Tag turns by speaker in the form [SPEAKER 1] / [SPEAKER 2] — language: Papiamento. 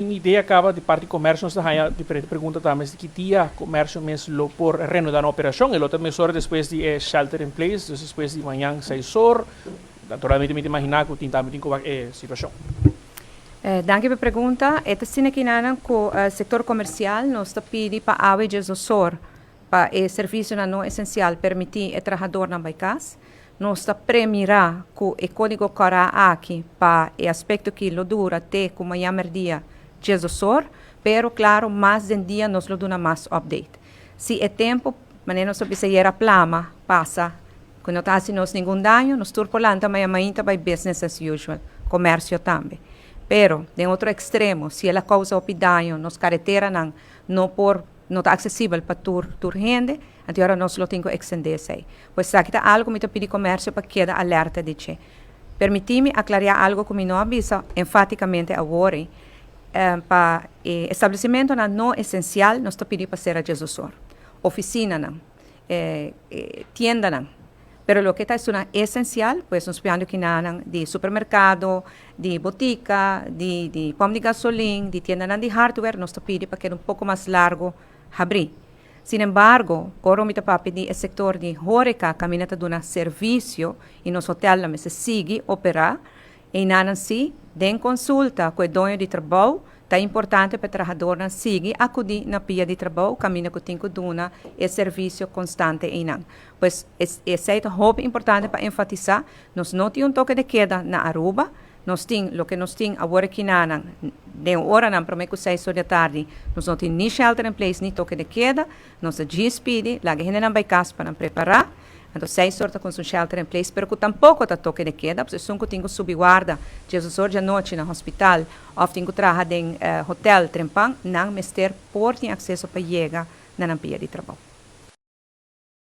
[SPEAKER 1] Un idea caba di parti comercio. Nos ta haya diferente pregunta tambe di ki dia comercio mes lo por reanuda na operacion. E lo ta mesora despues di e shelter in place, dus despues di mañan 6 or. Naturalmente mi ta imagina cu tin tambe tin cu wak e situacion.
[SPEAKER 2] Danki pa e pregunta. E ta asina cu cu sector comercial nos ta pidi pa awe 12 or pa e servicio no esencial permiti e trahador nan bay cas. Nos ta premira cu e codigo cora aki pa e aspecto cu lo dura te cu mañan merdia 12 or, pero claro, mas den dia nos lo duna mas update. Si e tempo, manera nos bisa yera plama, pasa, cu no ta haci nos ningun daño, nos tur por lanta mañan mainta bay business as usual, comercio tambe. Pero, den otro extremo, si el a causa hopi daño, nos caretera no ta accesibel pa tur hende, anto awor nos lo tin cu extende esey. Pues aki ta algo mi ta pidi comercio pa keda alerta di dje. Permiti mi aclara algo cu mi no a bisa enfaticamente awor, pa establecimento nan no esencial, nos ta pidi pa sera 12 or. Oficina nan, tienda nan. Pero loke ta una esencial, pues nos ta papiando aki di supermercado, di botica, di pomp di gasolin, di tienda nan di hardware, nos ta pidi pa keda un poco mas largo habri. Sin embargo, ora mi ta papia di sector di horeca, caminda ta duna servicio y nos hotel nan mester sigui opera, y nan si, den consulta cu e doño di trabou, ta importante pa e trahador nan sigui acudi na pia di trabou, caminda cu tin cu duna e servicio constante einan. Pues esey ta hopi importante pa enfatisa, nos no tin un toque de queda na Aruba, nos tin, loke nos tin awor aki na den ora nan prome cu 6 or di atardi, nos no tin ni shelter in place ni toque de queda, nos ta djis pidi, laga hende nan bay cas pa nan prepara. Anto 6 or ta cu un shelter in place, pero cu tampoco ta toque de queda, pasobra esun cu tin cu subi warda 12 or di anochi na hospital, of tin cu traha den hotel trempan, nan mester por tin acceso pa yega na nan pia di trabou.